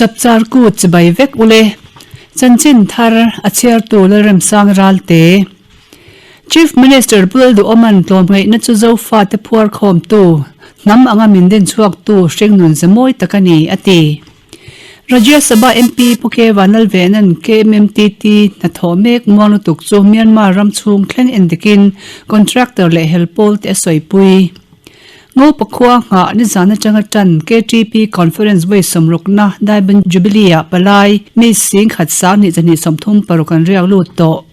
Chapchar kut chibai vek ule. Chanchin thar a chhiartu Lalremsang Ralte. Chief Minister Pu Lalduhawman tlawmngaihna chu Zofate phuar khawmtu, hnam anga min din chhuaktu hringnun ze mawi tak a ni, a ti. Rajya Sabha MP Pu K Vanlalvena'n KMMTT hnathawh mek muang lutuk chu Myanmar ram chhung thleng en dikin contractor leh helpawl te a sawipui. Ngopa khua nghah nizan atanga tan KTP Conference vawi sawmrukna Diamond Jubilee-ah palai mi singkhat sanghnih zahnih 36 an riak lut tawh.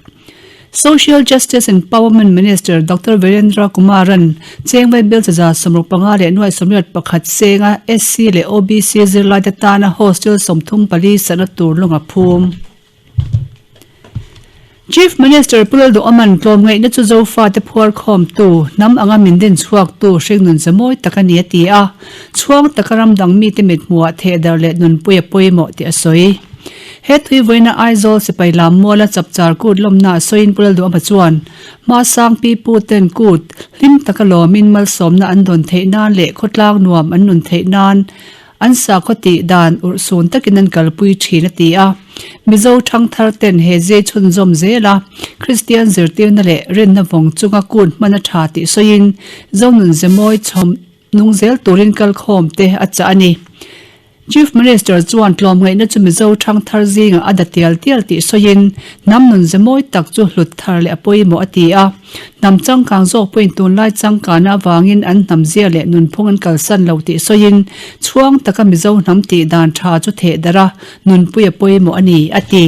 Social Justice Empowerment Minister Doctor Virendra Kumar-a'n Chengvai Bill chaza 65 leh nuai 81 senga SC leh OBC zirlaite tana hostel 34 sahna tur lawng a phum. Chief Minister Pu Lalduhawma'n tlawmngaihna chu Zofate phuar khawmtu, hnam anga min din chhuaktu hringnun ze mawi tak a ni a ti a, chhuang taka ram dang mite mithmuhah thehdarh leh nunpui a pawimawh tih a sawi. He tui vawiina Aizawl sipai lam muala chapchar kut lawmna a sawiin Pu Lalduhawma chuan, Hmasang pipu ten kut hlim taka lawmin malsawmna an dawn theih nan leh khawtlang nuam an nun theih nan An sakhaw tih dan urhsun takin an kalpui thin a ti a. Mizo thangthar ten he zai chhunzawm zel a, Kristian zirtirna leh rinna vawng chunga kun hman a tha tih sawiin Zonun Zemawi chhawm nung zel turin kalkhawm te a chah a ni. Chief Minister chuan tlawmngaihna chu Mizo thangthar zingah a da tial tial tih sawiin hnam nun zemawi tak chu hlut thar leh a pawimawh a ti a. Hnam changkang zawk pawhin tunlai changkana avangin an hnam zia leh nunphung an kalsan lo tih sawiin chhuang taka Mizo hnam tih dan tha chu theh darh a, nunpui a pawimawh a ni, a ti.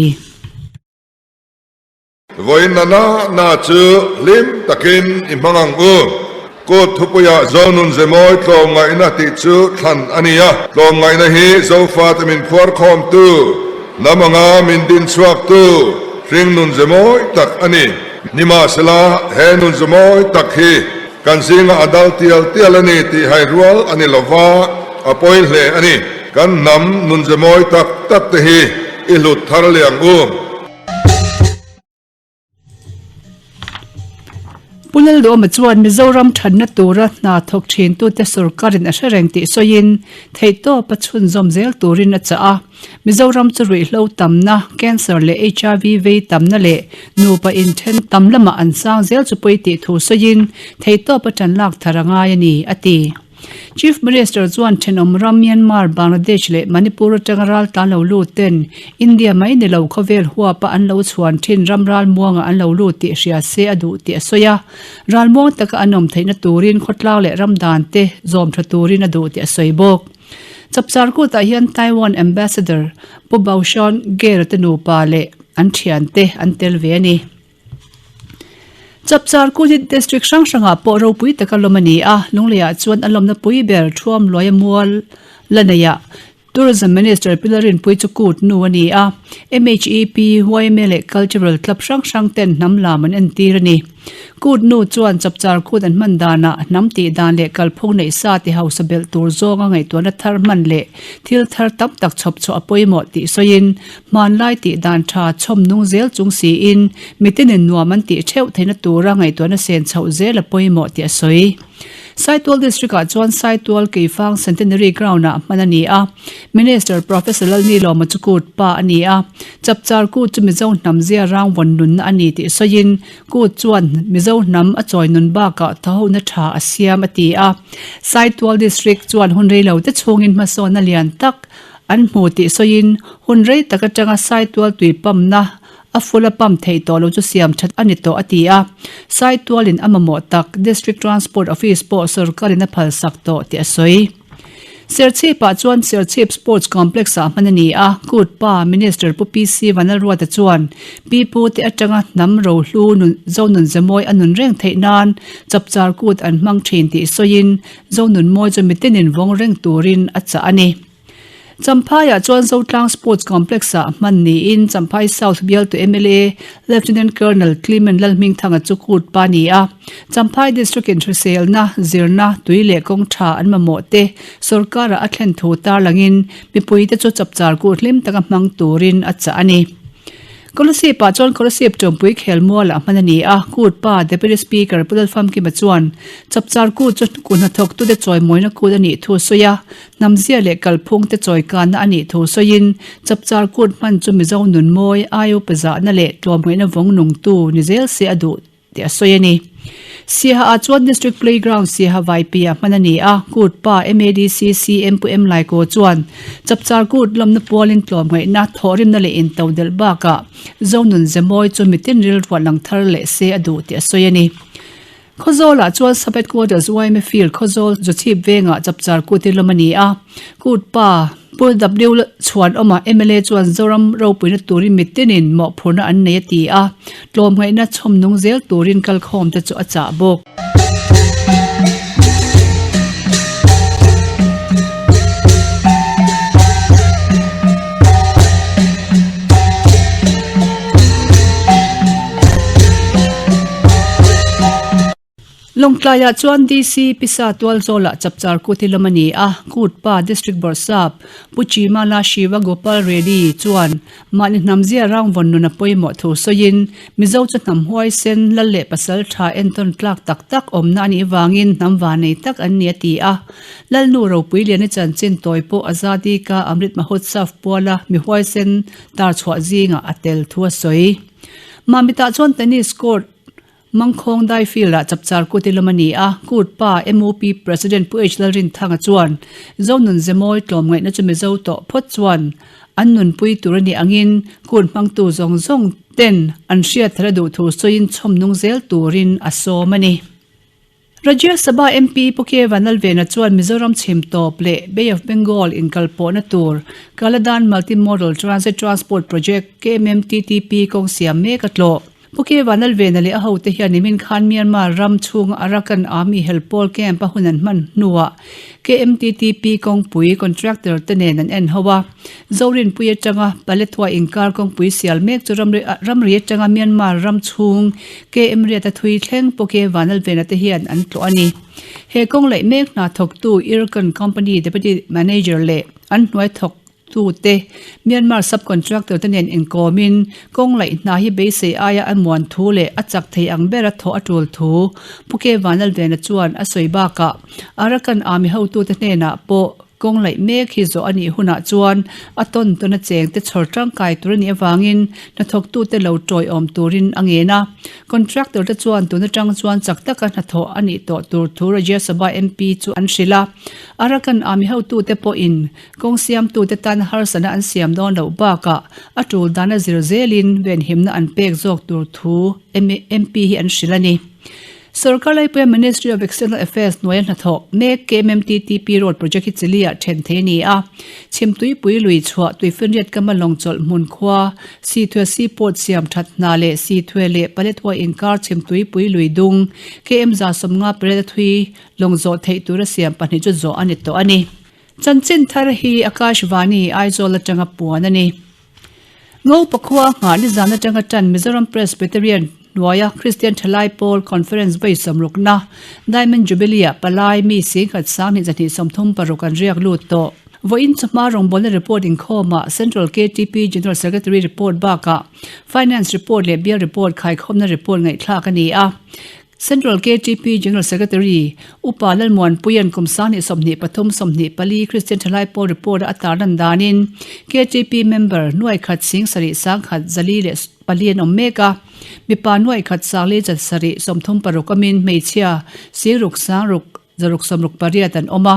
Vawiin na na na chu hlim takin i hmang ang u. Kut thupuiah Zonun Zemawi tlawmngaihna tih chu thlan a ni a. Tlawmngaihna hi Zofate min phuarkhawmtu, hnam anga min dinchhuaktu hringnun zemawi tak a ni. Nimahsela, he nun zemawi tak hi kan zingah a dal tial tial a ni tih hai rual a ni lova, a pawi hle a ni. Kan hnam nun zemawi tak tak te hi i hlut thar leh ang u. Pu Lalduhawma chuan Mizoram thanna tura hna thawk thintute sorkarin a hre reng tih sawiin theihtawp a chhunzawm zel turin a chah a. Mizoram chu ruihhlo tamna, cancer leh HIV vei tamna leh nupa inthen tam lamah an sang zel chu pawi tih thu sawiin theihtawp a tan lak thar a ngai a ni, a ti. Chief Minister chuan thenawm ram Myanmar, Bangladesh leh Manipur atanga ral tlan lo lut ten India mai ni lo khawvel huapa an lo chhuan thin ram ralmuangah an lo lut tih hria se a duh tih a sawi a. Ralmuang taka an awm theihna turin khawtlang leh ram dan te zawm tha turin a duh tih a sawi bawk. Chapchar kutah hian Taiwan Ambassador Pu Baoshan Gera te nupa leh an thiante an tel ve a ni. Chapchar Kulit District hrang hrangah pawh ropui taka lawm a ni a, Lungleiah chuan a lawmna pui ber Thuam Luaia mual la neiah Tourism Minister Pi Lalrinpuii chu kut nu a ni a, MHEP, yma leh Cultural Club hrang hrang ten hnam lam an entir a ni. Kut nu chuan Chapchar Kut an hman danah hnam tih dan leh kalphung neih sa ti hausa belh tur zawnga ngaihtuahna thar hman leh thil thar tam tak chhawp chhuah a pawimawh tih sawiin Hmanlai tih dan tha chhawm nung zel chung siin mitinin nuam an tih theuh theihna tura ngaihtuahna sen chhoh zel a pawimawh tih a sawi. Saitual District-ah chuan Saitual Keifang Centenary Ground-ah hman a ni a, Minister Professor Lalnilawma chu kut pa a ni a, Chapchar kut chu Mizo hnam zia rang vawn nunna a ni tih sawiin kut chuan Mizo hnam a chawi nun bakah thawhona tha a siam a ti a. Saitual District chuan hun reilote chhungin hmasawnna lian tak An hmu tih sawiin hun rei tak atanga Saitual tui pump-na a full a pump theih tawh lo chu siam that a ni tawh a ti a. Saitualin a mamawh tak District Transport Office pawh sorkarin a phalsak tawh tih a sawi. Serchhip-ah chuan Serchhip Sports Complex-ah hman a ni a, Kut pa Minister Pu PC Vanlalruata chuan pipu te atanga hnam rohlu nun Zonun Zemawi a nun reng theih nan Chapchar Kut an hmang thin tih sawiin Zonunmawi chu mitinin vawng reng turin a chah a ni. Champhaiah chuan Zotlang Sports Complex-ah hman niin Champhai South bialtu mla Lieutenant Colonel Clement Lalhmingthanga chu kut pa a ni a. Champhai District-in hriselna, zirna, tui leh kawng tha an mamawh te sorkarah a thlen thu tarlangin mipuite chu chapchar kut hlim taka hmang turin a chah a ni. Kolasib-ah chuan Kolasib Tawmpui khelmualah hman a ni a, Kut pa Deputy Speaker Pu Lalfamkima chuan Chapchar Kut chu kut hnathawktute chawimawina kut a nih thu a sawi a, hnamzia leh kalphungte chawikanna a nih thu sawiin Chapchar Kut hman chu Mizo nunmawi, aiupa zahna leh tlawmngaihna vawng nungtu ni zel se a duh. tih a sawi a ni. Siaha ah chuan District Playground Siaha Vaipi ah hman a ni a, Kut pa MADC CM Pu M Laikaw chuan Chapchar Kut lawmna pualin tlawmngaihna, thawhrimna leh intodelh bakah Zonun Zemawi chu mitin rilruah lang thar leh se a duh tih a sawi a ni. Khawzawl ah chuan Sub Headquarters yma Field Khawzawl Zuchhip vengah Chapchar Kut hi lawm a ni a, Kut pa Pu W Chhuanawma mla chuan Zoram ropuina turin mitinin mawhphurhna an nei a ti a, tlawmngaihna chhawmnung zel turin kalkhawmte chu a chah bawk. Lawngtlaiah chuan DC Pisa Tualzawlah Chapchar Kut hi lawm a ni a, Kut pa District Bawrhsap Pu Chimala Shiva Gopal Reddy chuan mahni hnamzia rangvawn nun a pawimawh thu sawiin Mizo chu hnam huaisen, lal leh pasal tha entawn tlak tak tak awmna a nih vangin hnam vanei tak an ni a ti a. Lalnu Ropuiliani chanchin tawi pawh Azadi Ka Amrit Mahotsav puala mi huaisen tar chhuah zingah a tel thu a sawi. Mamitah chuan tennis court Mangkhawng Dai Field-ah Chapchar Kut i lawm a ni a, Kut pa MOP President Pu H Lalrinthanga chuan Zonun Zemawi tlawmngaihna chu Mizo tawh phawt chuan an nunpui tur a nih angin Kut hmangtu zawng zawng ten an hriat thar a duh thu sawiin chhawmnung zel turin a sawm a ni. Rajya Sabha MP Pu K Vanlalvena chuan Mizoram chhim tawp leh Bay of Bengal inkalpawhna tur Kaladan Multi Modal Transit Transport Project, KMMTTP, kawng siam mek a tlawh. Pu K Vanlalvena leh a hote hian nimin khan Myanmar ram chhunga Arakan Army helpawl camp a hun an hman hnuah KMTTP kawngpui contractor te nen an en ho a. Zorinpui atanga Paletwa inkar kawngpui sial mek chu ramri atanga Myanmar ram chhung KM Riata thui thleng pawh K Vanlalvena te hian an tlawh a ni. He kawng laih mek hna thawktu Ircon Company Deputy Manager leh an hnuai thawktu te Myanmar Sub-Contractor te nen inkawmin kawng laih hna hi beisei aia a muan thu leh a chak thei ang bera thawh a tul thu Pu K Vanlalvena chuan a sawi bakah Arakan Army hotute hnenah pawh Kawng laih mek hi zawh a nih hunah chuan a tawn tawn a chengte chhawr tangkai tur a nih avangin hnathawktute lo tawiawm turin a ngen a. Contractor te chuan tun atang chuan chak taka hnathawh a nih tawh tur thu Rajya Sabha MP chu an hrilh a. Arakan Army hotute pawhin kawng siamtute tan harsatna an siam dawn loh bakah a tul dana zir zelin venhimna an pek zawk tur thu MP hi an hrilh a ni. Sorkar laipuia Ministry of External Affairs hnuaia hnathawh mek KMMTTP Road Project hi Chile-ah then thei a ni a. Chhimtuipui lui chhuah Tuifinriat kama lawngchawlh hmun khua, Sithue Seaport siam that hna leh Sithue leh Paletwa inkar Chhimtuipui lui dung KM 150 pariat a thui lawng zawh theih tura siam pahnih chu zawh a ni tawh a ni. Chanchin thar hi Akashvani, Aizawl atanga puan a ni. Ngopa khua nghah nizan atanga tan Mizoram Presbyterian hnuaia Kristian Thalai Pawl Conference vawi sawmrukna Diamond Jubilee-ah palai mi singkhat sanghnih zahnih 36 an riak lut tawh. Vawiin chawhma rawngbawlna report inkhawmah Central ktp General Secretary report bakah Finance report leh Bial report khaikhawmna report ngaihthlak a ni a. Central ktp General Secretary, Upa Lalmuanpuia'n kum 2023 24 Kristian Thalai Pawl Report-a a tarlan danin ktp member nuai khat sing sarih sang khat zali leh pali an awm mek a, mipa nuai khat sangli chat sarih 36 awmin hmeichhia sing ruk sang ruk zaruk 68 an awm a.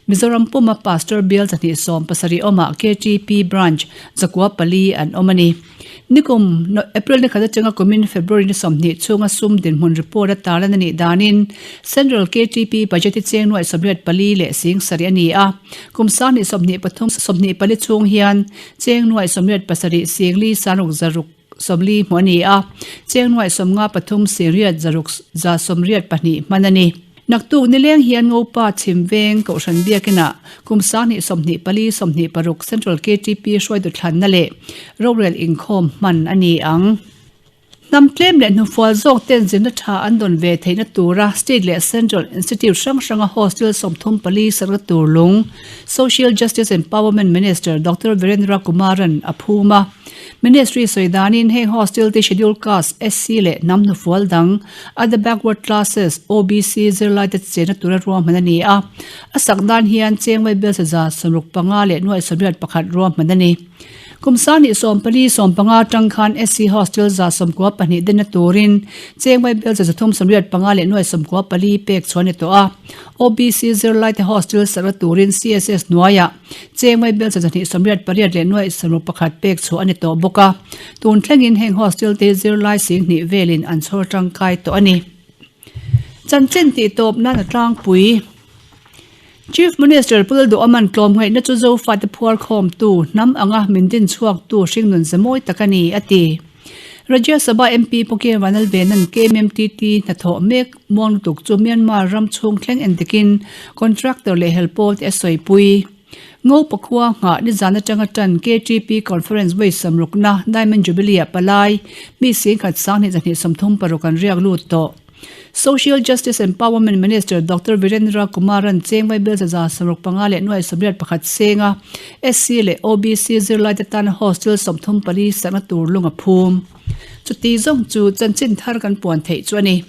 Mizoram puma Pastor Bial 217 awmah ktp Branch zakua pali an awm a ni. Nikum, April ni khat atanga kumin February ni 20 chhunga sum dinhmun report a tarlan a nih danin Central ktp budget hi cheng nuaih 84 leh sing sarih a ni a. Kum 2023 24 chhung hian cheng nuaih 87 sing li sangruk zaruk 40 hmuh a ni a, cheng nuaih 53 sing riat zaruk za 82 hman a ni. Naktuk nileng hian Ngopa chhim veng Kohhran Biakinah kum 2024 26 Central ktp hruaitu thlanna leh rorel inkhawm hman a ni ang. Hnam tlem leh hnufual zawk ten zirna tha an dawn ve theihna tura State leh Central Institute hrang hranga Hostel 34 sakna tur lung Social Justice Empowerment Minister Doctor Virendra Kumar-a'n a phum a. Ministry sawi danin heng hostel te Scheduled Caste, SC, leh hnam hnufual dang, Other Backward Classes, OBC, zirlaite chenna tura ruahman a ni a. A sak dan hian Chengmai Bel saza 65 leh 81 ruahman a ni. Kum sangni 14 15 atang khan SC Hostel 92 denna turin Chengmai Bel 385 leh 94 pek chhuah a ni tawh a. OBC zirlaite hostel sakna turin CSS hnuaiah Chengmai Bel 288 leh 61 pek chhuah a ni tawh bawk a. Tun thlengin heng hostel te hi zirlai 2000 velin an chhawr tangkai tawh a ni. Chanchin tih tawp nan a tlangpui. Chief Minister Pu Lalduhawman tlawmngaihna chu Zofate phuar khawmtu, hnam anga min din chhuaktu hringnun ze mawi tak a ni, a ti. Rajya Sabha MP Pu K Vanlalvena'n KMMTT hnathawh mek muang lutuk chu Myanmar ram chhung thleng endikin contractor leh helpawl te a sawipui. Ngopa khua nghah nizan atanga tan KTP Conference vawi samrukna Diamond Jubilee-ah palai mi 10,000 sang hnih 236 an riak lut tawh. Social Justice Empowerment Minister Doctor Virendra Kumar-a'n Chengvai Bel 165 leh 81 senga SC leh OBC zirlaite tana hostel 34 sakna tur lung a phum. Chuti zawng chu chanchin thar kan puan theih chu a ni.